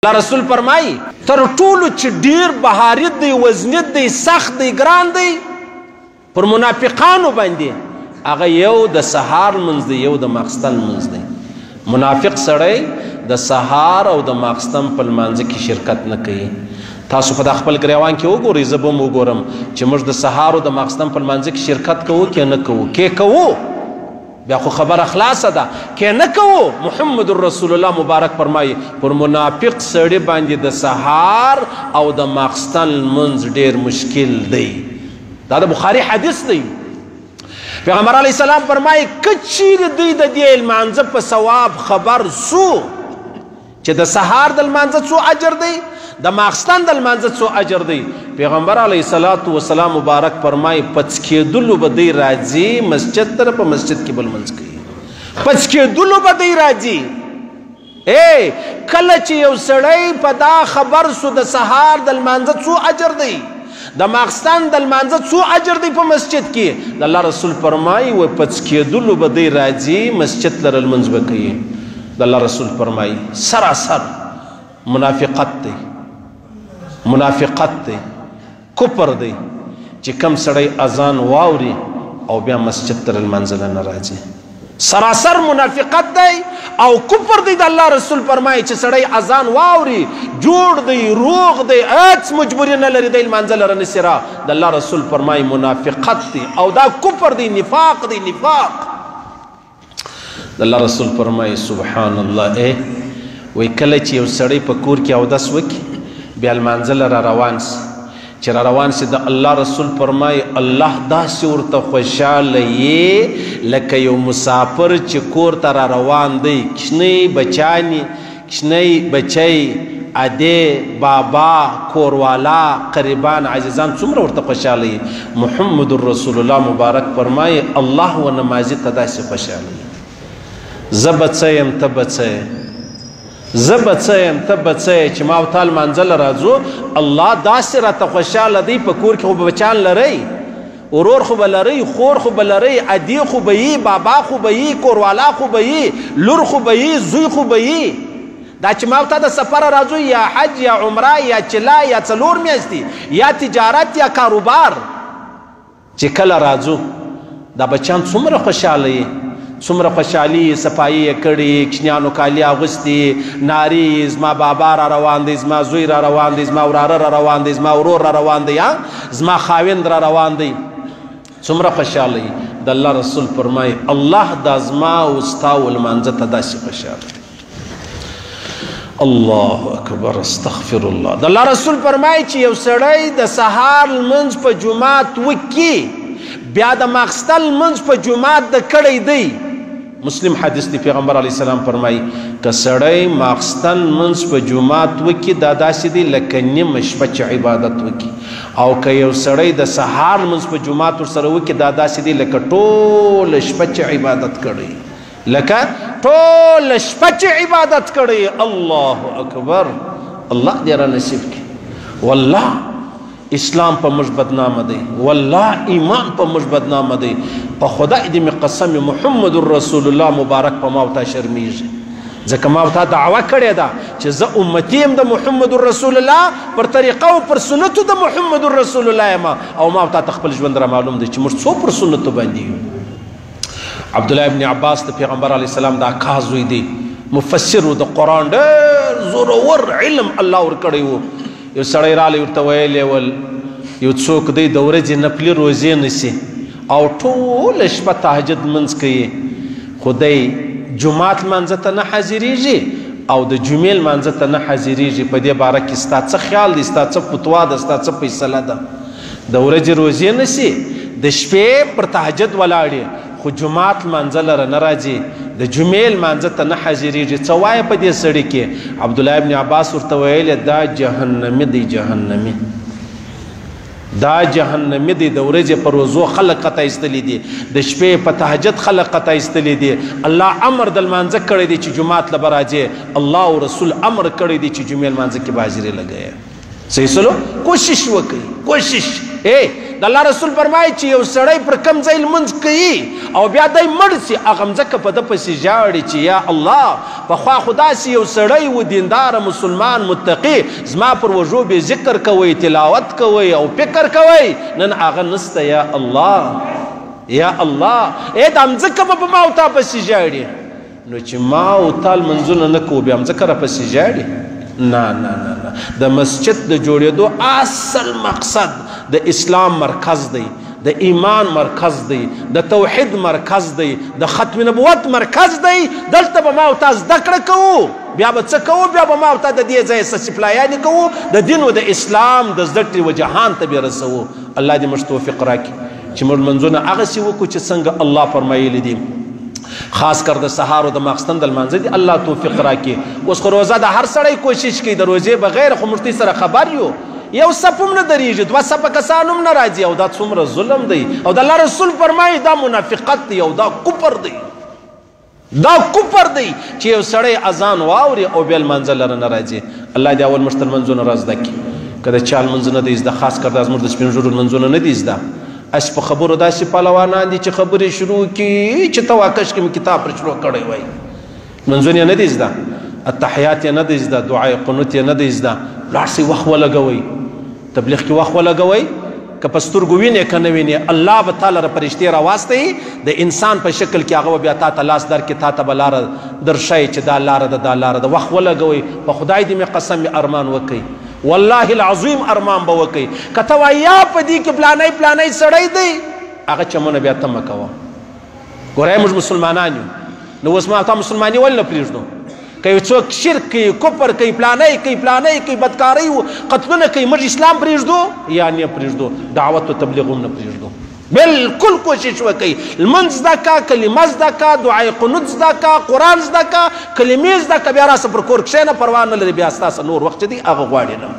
الله رسول فرمایي تر ټولو چې ډیر بهاري دی، وزني دی، سخت دی، ګران دی پر منافقانو باندې، هغه یو د سهار لمونځ دی، یو د ماخستن لمونځ دی. منافق سړی د سهار او د ماخستن په لمانځه کې شرکت نه کوي. تاسو په دا خپل ګریوان کې وګورئ، زه به هم وګورم چې موږ د سهار او د ماخستن په لمانځه کې شرکت کوو که نه کوو. که کوو بیا خو خبره خلاصه ده، که نه کوو محمد رسول الله مبارک فرمایي پر منافق سړي باندې د سهار او د ماخستن لمونځ ډیر مشکل دی. دا د بخاري حدیث دی. پیغمبر علیه السلام فرمایي که چیرې دوی د دې لمانځه په ثواب خبر سو چې د سهار د لمانځه څو اجر دی، د ماخستن د لمانځه څو اجر دی، پیغمبر علیه الصلاة والسلام مبارک فرمایي پڅ کېدلو به دی راځي مسجد ته، په مسجد کې به لمونځ کوي. پڅ کېدلو به دی راځي. ای کله چې یو سړی په دا خبر سو د سهار د لمانځه څو اجر دی، د ماخستن د لمانځه څو اجر دی په مسجد کې، د الله رسول فرمایي وایي پڅ کېدلو به دی راځي مسجد لره لمونځ به کوي. د الله رسول فرمایي سراسر منافقت دی، منافقت دی، کفر دی چې کم سړی اذان واوري او بیا مسجد ته لمانځه نه راځي. سراسر منافقت دی او کفر دی. د الله رسول فرمایي چې سړی اذان واوري، جوړ دی، روغ دی، هیڅ مجبوري نه لري، دی لمانځه لره نشي را. د الله رسول فرمایي منافقت دی او دا کفر دی، نفاق دی، نفاق. د الله رسول فرمایي سبحان الله، ای وایي کله چې یو سړی په کور کې اودس وکړي بیا لمانځه له را روان سي، چې را روان سي د الله رسول فرمایي الله داسې ورته خوشحاله یې لکه یو مسافر چې کور ته را روان دی، کوچنی بچیانې، کوچنی بچی، ادې، بابا، کوروالا، قریبان، عزیزان څومره ورته خوشحاله یې. محمد رسول الله مبارک فرمایي الله و نمازي ته داسې خوشحاله یې. زه به څه یم ته به څه یې، زه به څه یم ته به څه یې، چې ما او تا لمانځه له راځو الله داسې راته خوشحاله دی. په کور کې خو به بچیان لرئ، ورور خو به لرئ، خور خو به لرئ، ادې خو به یي، بابا خو به یي، کوروالا خو به یي، لور خو به یي، زوی خو به یي. دا چې ما او تا د سفره راځو یا حج یا عمره یا چلا یا څلور میاشتې یا تجارت یا کاروبار، چې کله راځو دا بچیان څومره خوشحاله یي، څومره خوشحالي، صفایي یې کړې، کوچنیانو کالي اغوستي، نارې زما بابا را روان دی، زما زوی را روان دی، زما وراره را روان دی، زما ورور را روان دی، زما خاوند را روان دی، څومره خوشحاله یي. د الله رسول فرمایي الله دا زما او ستا و لمانځه ته داسې خوشحاله دی. الله اکبر، استغفر الله. د الله رسول فرمایي چې یو سړی د سهار لمونځ په جومات وکړي بیا د ماخستن لمونځ په جومات د کړی دی. مسلم حدیث دی، پیغمبر علیه السلام فرمایي که سړی ماخستن لمونځ په جومات وکړي دا داسې دی لکه نیمه شپه چې عبادت وکړي، او که یو سړی د سهار لمونځ په جومات ورسره وکړي دا داسې دی لکه ټوله شپه چې عبادت کړی، لکه ټوله شپه چې عبادت کړی. الله اکبر، الله دې را نصیب کړي. والله اسلام په موږ بدنامه دی، والله ایمان په موږ بدنامه دی. په خدای دې مې قسم محمد رسول الله مبارک په ما او تا شرمیږي، ځکه ما او تا دعوه کړې ده چې زه امتي یم د محمد رسول الله پر طریقه او پر سنتو د محمد رسول الله یم، او ما او تا ته خپل ژوند را معلوم دی چې موږ څو پر سنتو باندې یو. عبدالله ابن عباس د پیغمبر علیه السلام د اکا زوی دی، مفسر و، د قرآن ډېر زورور علم الله ورکړی و. یو سړی رالی ورته ویلی ول یو څوک دی د ورځې نفلي روزې نیسي او ټوله شپه تهجد لمونځ کوي، خو دی جومات لمانځه ته نه حاضرېږي او د جمعې لمانځه ته نه حاضرېږي. په دې باره کې ستا څه خیال دی، ستا څه فتوا ده، ستا څه فیصله ده؟ د ورځې روزې نیسي، د شپې پر تهجد ولاړ، خو جومات لمانځه لره نه راځي، د جمعې لمانځه ته نه حاضرېږي، څه وایه په دې سړي کې؟ عبدالله ابن عباس ورته ویلې دا جهنمي دی، جهنمي، دا جهنمي دی. د ورځې په روزو خلک قطع ایستلي دي، د شپې په تهجد خلک قطع ایستلي دي. الله امر د لمانځه کړی دی چې جومات له به راځې، الله او رسول امر کړی دی چې جمعې لمانځه کې به حاضري لګوې. صحیح سلو؟ کوشش وکړئ، کوشش. ای د الله رسول فرمایي چې یو سړی پر کوم ځای لمونځ کوي او بیا دی مړ سي، هغه مځکه په ده پسې ژاړي چې یا الله، پخوا خو داسې یو سړی و، دینداره مسلمان متقي، زما پر وږو بې ذکر کوئ، تلاوت کوئ او فکر کوئ، نن هغه نسته. یا الله، یا الله، ای دا مځکه به په ما او تا پسې ژاړي. نو چې ما او تا لمونځونه نه کوو، بیا مځکه راپسې ژاړي؟ نه نه نه نه. د مسجد د جوړېدو اصل مقصد د اسلام مرکز دی، د ایمان مرکز دی، د توحید مرکز دی، د ختم نبوت مرکز دی. دلته به ما او تا زده کړه کوو، بیا به څه کوو؟ بیا به ما او تا د دې ځای څه سپلایانې کوو، د دین و د اسلام د زده کړې و جهان ته به رسوو. الله دې موږ توفیق راکړي چې موږ لمونځونه هغسې وکړو چې څنګه الله فرمایلي دي، خاص کر د سهار او د ماخستن د لمانځه دي الله توفیق راکړي. اوس خو روزه د هر سړی کوشش کوي، د روزې بغیر خو موږ سره خبر یو، یو صف هم نه درېږي، دوه صفه کسان هم نه راځي، او دا څومره ظلم دی. او د الله رسول فرمایي دا منافقت دی او دا کفر دی، دا کفر دی چې یو سړی اذان واوري او بیا لمانځه لره نه راځي. الله دې اول موږ ته لمونځونه را زده کړي. که د چا لمونځونه دی زده، خاص کر دا زموږ د سپین ږیرو لمونځونه نه دي زده، اس په خبرو داسې پهلوانان دي چې خبرې شروع کړي چې ته واکش کې مې کتاب پر شروع کړی وای. لمونځونه یې نه دي زده، التحیات یې نه دی زده، دعای قنوت یې نه دی زده. لاړ سئ وخت ولګوئ، تبلیغ کې وخت ولګوئ، که په سترګو وینې که نه وینې، الله به تا لره فرشتې راواستوي د انسان په شکل کې، هغه به بیا تا ته لاس درکړي، تا ته به لاره درښیي چې دا لاره ده، دا لاره ده. وخت ولګوئ، په خدای دې مې قسم مې ارمان وکړئ، والله العظیم ارمان به وکړئ. که ته وایې یا په دې کې پلانی پلانی سړی دی، هغه چمونه بیا ته مه کوه. ګورئ موږ مسلمانان یو، نو اوس ما تا مسلماني ولې نه پرېږدو؟ که یو څوک شرک کوي، کفر کوي، پلانی کوي، پلانی کوي، بدکارۍ و قتلونه کوي، موږ اسلام پرېږدو یا نه پرېږدو؟ دعوت و تبلیغ هم نه پرېږدو. بالکل کوشش وکړئ، لمونځ زده که، کلمه زده که، دعای قنوت زده که، قرآن زده که، کلمې زده که، بیا راسه پر کور کښېنه، پروا نه لري، بیا ستا نور وخت چې دی هغه غواړي نه.